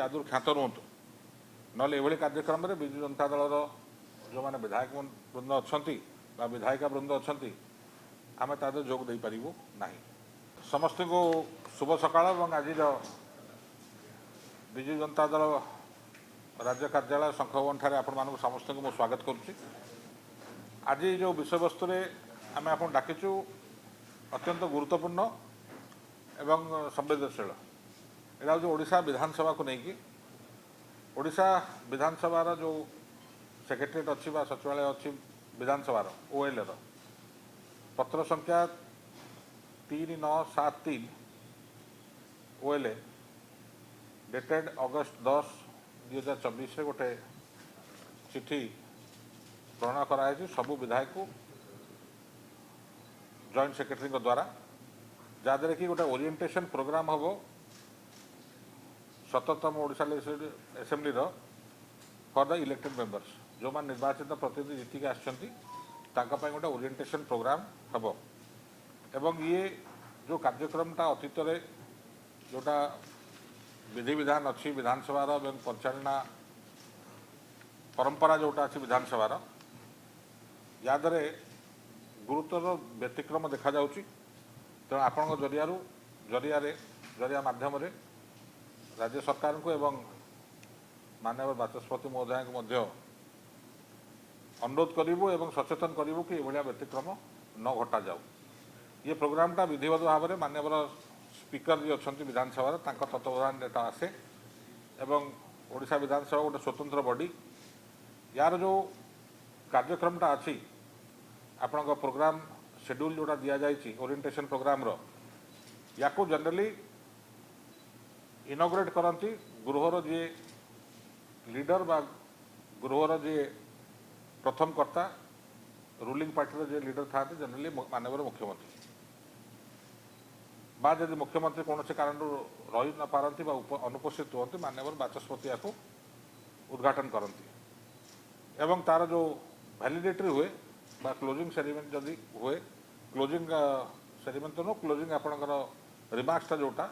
ୟାଦୁରୁ କ୍ଷାନ୍ତ ରୁହନ୍ତୁ। ନହେଲେ ଏଭଳି କାର୍ଯ୍ୟକ୍ରମରେ ବିଜୁ ଜନତା ଦଳର ଯେଉଁମାନେ ବିଧାୟକ ବୃନ୍ଦ ଅଛନ୍ତି ବା ବିଧାୟିକା ବୃନ୍ଦ ଅଛନ୍ତି, ଆମେ ତା ଦେହରେ ଯୋଗ ଦେଇପାରିବୁ ନାହିଁ। ସମସ୍ତଙ୍କୁ ଶୁଭ ସକାଳ ଏବଂ ଆଜିର ବିଜୁ ଜନତା ଦଳ ରାଜ୍ୟ କାର୍ଯ୍ୟାଳୟ ଶଙ୍ଖଭବନଠାରେ ଆପଣମାନଙ୍କୁ ସମସ୍ତଙ୍କୁ ମୁଁ ସ୍ୱାଗତ କରୁଛି। ଆଜି ଯେଉଁ ବିଷୟବସ୍ତୁରେ ଆମେ ଆପଣଙ୍କୁ ଡାକିଛୁ, ଅତ୍ୟନ୍ତ ଗୁରୁତ୍ୱପୂର୍ଣ୍ଣ ଏବଂ ସମ୍ବେଦନଶୀଳ। ଏଇଟା ହେଉଛି ଓଡ଼ିଶା ବିଧାନସଭାକୁ ନେଇକି। ଓଡ଼ିଶା ବିଧାନସଭାର ଯେଉଁ ସେକ୍ରେଟେରିଏଟ୍ ଅଛି ବା ସଚିବାଳୟ ଅଛି ବିଧାନସଭାର, ଓଏଲ୍ଏର ପତ୍ର ସଂଖ୍ୟା 3973 ଓଏଲ୍ଏ ଡେଟେଡ୍ ଅଗଷ୍ଟ 10, 2024ରେ ଗୋଟେ ଚିଠି ପ୍ରେରଣ କରାଯାଇଛି ସବୁ ବିଧାୟକକୁ ଜଏଣ୍ଟ ସେକ୍ରେଟାରୀଙ୍କ ଦ୍ୱାରା, ଯାହାଦ୍ୱାରା କି ଗୋଟେ ଓରିଏଣ୍ଟେସନ୍ ପ୍ରୋଗ୍ରାମ୍ ହେବ 17ତମ ଓଡ଼ିଶା ଲେଜିସ୍ଲେଟିଭ୍ ଆସେମ୍ବଲିର ଫର୍ the elected members. ଯେଉଁମାନେ ନିର୍ବାଚିତ ପ୍ରତିନିଧି ଜିତିକି ଆସିଛନ୍ତି, ତାଙ୍କ ପାଇଁ ଗୋଟେ ଓରିଏଣ୍ଟେସନ୍ ପ୍ରୋଗ୍ରାମ୍ ହେବ। ଏବଂ ଇଏ ଯେଉଁ କାର୍ଯ୍ୟକ୍ରମଟା ଅତୀତରେ ଯେଉଁଟା ବିଧିବିଧାନ ଅଛି ବିଧାନସଭାର ଏବଂ ପରିଚାଳନା ପରମ୍ପରା ଯେଉଁଟା ଅଛି ବିଧାନସଭାର, ୟା ଦେହରେ ଗୁରୁତର ବ୍ୟତିକ୍ରମ ଦେଖାଯାଉଛି। ତେଣୁ ଆପଣଙ୍କ ଜରିଆରୁ ଜରିଆରେ ଜରିଆ ମାଧ୍ୟମରେ ରାଜ୍ୟ ସରକାରଙ୍କୁ ଏବଂ ମାନ୍ୟବର ବାଚସ୍ପତି ମହୋଦୟଙ୍କୁ ମଧ୍ୟ ଅନୁରୋଧ କରିବୁ ଏବଂ ସଚେତନ କରିବୁ କି ଏଭଳିଆ ବ୍ୟତିକ୍ରମ ନ ଘଟାଯାଉ। ଇଏ ପ୍ରୋଗ୍ରାମଟା ବିଧିବଦ୍ଧ ଭାବରେ ମାନ୍ୟବର ସ୍ପିକର ଯିଏ ଅଛନ୍ତି ବିଧାନସଭାର, ତାଙ୍କ ତତ୍ତ୍ୱାବଧାନରେ ଏଟା ଆସେ ଏବଂ ଓଡ଼ିଶା ବିଧାନସଭା ଗୋଟେ ସ୍ୱତନ୍ତ୍ର ବଡି। ୟାର ଯେଉଁ କାର୍ଯ୍ୟକ୍ରମଟା ଅଛି, ଆପଣଙ୍କ ପ୍ରୋଗ୍ରାମ ସେଡ୍ୟୁଲ୍ ଯେଉଁଟା ଦିଆଯାଇଛି ଓରିଏଣ୍ଟେସନ୍ ପ୍ରୋଗ୍ରାମର, ୟାକୁ ଜେନେରାଲି ଇନଗୁରେଟ୍ କରନ୍ତି ଗୃହର ଯିଏ ଲିଡର ବା ଗୃହର ଯିଏ ପ୍ରଥମ କର୍ତ୍ତା, ରୁଲିଂ ପାର୍ଟିର ଯିଏ ଲିଡର ଥାଆନ୍ତି, ଜେନେରାଲି ମାନ୍ୟବର ମୁଖ୍ୟମନ୍ତ୍ରୀ। ବା ଯଦି ମୁଖ୍ୟମନ୍ତ୍ରୀ କୌଣସି କାରଣରୁ ରହି ନ ପାରନ୍ତି ବା ଅନୁପସ୍ଥିତ ହୁଅନ୍ତି, ମାନ୍ୟବର ବାଚସ୍ପତି ୟାକୁ ଉଦ୍ଘାଟନ କରନ୍ତି। ଏବଂ ତାର ଯେଉଁ ଭ୍ୟାଲିଡେଟରୀ ହୁଏ ବା କ୍ଲୋଜିଂ ସେରିମନି ଯଦି ହୁଏ, କ୍ଲୋଜିଂ ସେରିମନି ତ ନୁହଁ, କ୍ଲୋଜିଂ ଆପଣଙ୍କର ରିମାର୍କସଟା ଯେଉଁଟା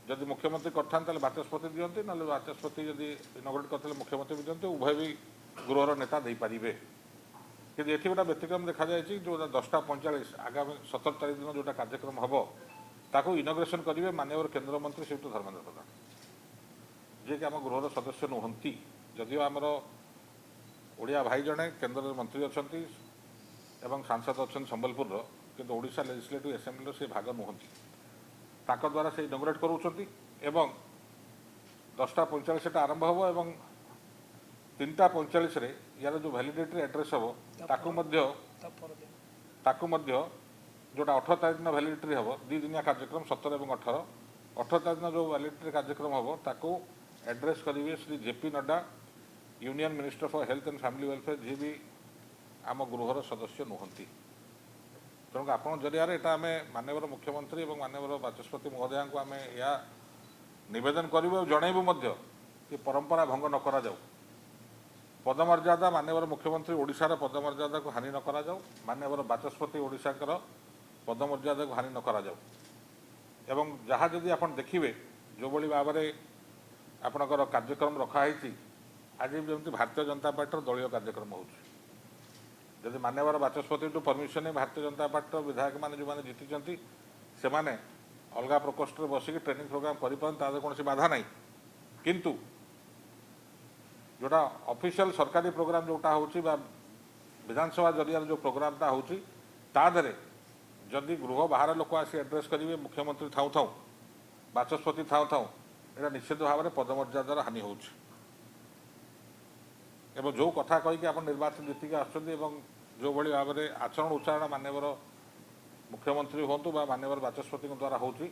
ଯଦି ମୁଖ୍ୟମନ୍ତ୍ରୀ କରିଥାନ୍ତି, ତାହେଲେ ବାଚସ୍ପତି ଦିଅନ୍ତି। ନହେଲେ ବାଚସ୍ପତି ଯଦି ଇନଗୁରେଟ୍ କରିଥିଲେ, ମୁଖ୍ୟମନ୍ତ୍ରୀ ବି ଦିଅନ୍ତି। ଉଭୟ ବି ଗୃହର ନେତା ଦେଇପାରିବେ। କିନ୍ତୁ ଏଠି ଗୋଟେ ବ୍ୟତିକ୍ରମ ଦେଖାଯାଇଛି। ଯେଉଁଟା 10:45 ଆଗାମୀ 17 ତାରିଖ ଦିନ ଯେଉଁଟା କାର୍ଯ୍ୟକ୍ରମ ହେବ, ତାକୁ ଇନଗୁରେସନ୍ କରିବେ ମାନ୍ୟବର କେନ୍ଦ୍ରମନ୍ତ୍ରୀ ଶ୍ରୀଯୁକ୍ତ ଧର୍ମେନ୍ଦ୍ର ପ୍ରଧାନ, ଯିଏକି ଆମ ଗୃହର ସଦସ୍ୟ ନୁହନ୍ତି। ଯଦିଓ ଆମର ଓଡ଼ିଆ ଭାଇ ଜଣେ କେନ୍ଦ୍ରରେ ମନ୍ତ୍ରୀ ଅଛନ୍ତି ଏବଂ ସାଂସଦ ଅଛନ୍ତି ସମ୍ବଲପୁରର, କିନ୍ତୁ ଓଡ଼ିଶା ଲେଜିସ୍ଲେଟିଭ୍ ଆସେମ୍ବଲିର ସେ ଭାଗ ନୁହନ୍ତି। ତାଙ୍କ ଦ୍ୱାରା ସେ ଇନଗୁରେଟ୍ କରୁଛନ୍ତି ଏବଂ 10:45ଟା ଆରମ୍ଭ ହେବ ଏବଂ 3:45ରେ ୟାର ଯେଉଁ ଭ୍ୟାଲିଡେଟରୀ ଆଡ୍ରେସ୍ ହେବ, ତାକୁ ମଧ୍ୟ ତା ପରଦିନ। ତାକୁ ମଧ୍ୟ ଯେଉଁଟା 18 ତାରିଖ ଦିନ ଭ୍ୟାଲିଡିଟି ହେବ। 2 ଦିନିଆ କାର୍ଯ୍ୟକ୍ରମ, 17 ଏବଂ 18। 18 ତାରିଖ ଦିନ ଯେଉଁ ଭ୍ୟାଲିଡିଟି କାର୍ଯ୍ୟକ୍ରମ ହେବ, ତାକୁ ଆଡ୍ରେସ୍ କରିବେ Shri J P Nadda, Union Minister for Health and Family Welfare, ଯିଏ ବି ଆମ ଗୃହର ସଦସ୍ୟ ନୁହନ୍ତି। ତେଣୁ ଆପଣଙ୍କ ଜରିଆରେ ଏଇଟା ଆମେ ମାନ୍ୟବର ମୁଖ୍ୟମନ୍ତ୍ରୀ ଏବଂ ମାନ୍ୟବର ବାଚସ୍ପତି ମହୋଦୟାଙ୍କୁ ଆମେ ଏହା ନିବେଦନ କରିବୁ ଆଉ ଜଣାଇବୁ ମଧ୍ୟ କି ପରମ୍ପରା ଭଙ୍ଗ ନ କରାଯାଉ। ପଦମର୍ଯ୍ୟାଦା, ମାନ୍ୟବର ମୁଖ୍ୟମନ୍ତ୍ରୀ ଓଡ଼ିଶାର ପଦମର୍ଯ୍ୟାଦାକୁ ହାନି ନ କରାଯାଉ। ମାନ୍ୟବର ବାଚସ୍ପତି ଓଡ଼ିଶାଙ୍କର ପଦମର୍ଯ୍ୟାଦାକୁ ହାନି ନ କରାଯାଉ। ଏବଂ ଯାହା ଯଦି ଆପଣ ଦେଖିବେ, ଯେଉଁଭଳି ଭାବରେ ଆପଣଙ୍କର କାର୍ଯ୍ୟକ୍ରମ ରଖାହେଇଛି, ଆଜି ଯେମିତି ଭାରତୀୟ ଜନତା ପାର୍ଟିର ଦଳୀୟ କାର୍ଯ୍ୟକ୍ରମ ହେଉଛି। ଯଦି ମାନ୍ୟବର ବାଚସ୍ପତିଠୁ ପରମିସନ୍ ନେଇ ଭାରତୀୟ ଜନତା ପାର୍ଟିର ବିଧାୟକମାନେ ଯେଉଁମାନେ ଜିତିଛନ୍ତି, ସେମାନେ ଅଲଗା ପ୍ରକୋଷ୍ଠରେ ବସିକି ଟ୍ରେନିଂ ପ୍ରୋଗ୍ରାମ କରିପାରନ୍ତି, ତା ଦେହରେ କୌଣସି ବାଧା ନାହିଁ। କିନ୍ତୁ ଯେଉଁଟା ଅଫିସିଆଲ ସରକାରୀ ପ୍ରୋଗ୍ରାମ ଯେଉଁଟା ହେଉଛି ବା ବିଧାନସଭା ଜରିଆରେ ଯେଉଁ ପ୍ରୋଗ୍ରାମଟା ହେଉଛି, ତା ଦେହରେ ଯଦି ଗୃହ ବାହାର ଲୋକ ଆସି ଆଡ୍ରେସ୍ କରିବେ, ମୁଖ୍ୟମନ୍ତ୍ରୀ ଥାଉ ଥାଉ, ବାଚସ୍ପତି ଥାଉ ଥାଉ, ଏଇଟା ନିଶ୍ଚିତ ଭାବରେ ପଦମର୍ଯ୍ୟାଦାର ହାନି ହେଉଛି। ଏବଂ ଯେଉଁ କଥା କହିକି ଆପଣ ନିର୍ବାଚନ ଜିତିକି ଆସୁଛନ୍ତି ଏବଂ ଯେଉଁଭଳି ଭାବରେ ଆଚରଣ ଉଚ୍ଚାରଣ ମାନ୍ୟବର ମୁଖ୍ୟମନ୍ତ୍ରୀ ହୁଅନ୍ତୁ ବା ମାନ୍ୟବର ବାଚସ୍ପତିଙ୍କ ଦ୍ୱାରା ହେଉଛି,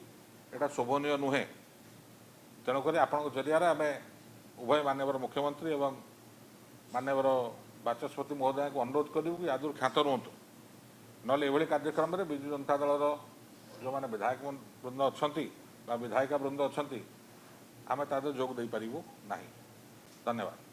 ଏଇଟା ଶୋଭନୀୟ ନୁହେଁ। ତେଣୁକରି ଆପଣଙ୍କ ଜରିଆରେ ଆମେ ଉଭୟ ମାନ୍ୟବର ମୁଖ୍ୟମନ୍ତ୍ରୀ ଏବଂ ମାନ୍ୟବର ବାଚସ୍ପତି ମହୋଦୟଙ୍କୁ ଅନୁରୋଧ କରିବୁ କି ୟାଦୁରୁ କ୍ଷାନ୍ତ ରୁହନ୍ତୁ। ନହେଲେ ଏଭଳି କାର୍ଯ୍ୟକ୍ରମରେ ବିଜୁ ଜନତା ଦଳର ଯେଉଁମାନେ ବିଧାୟକ ବୃନ୍ଦ ଅଛନ୍ତି ବା ବିଧାୟିକା ବୃନ୍ଦ ଅଛନ୍ତି, ଆମେ ତା ଦେହରେ ଯୋଗ ଦେଇପାରିବୁ ନାହିଁ। ଧନ୍ୟବାଦ।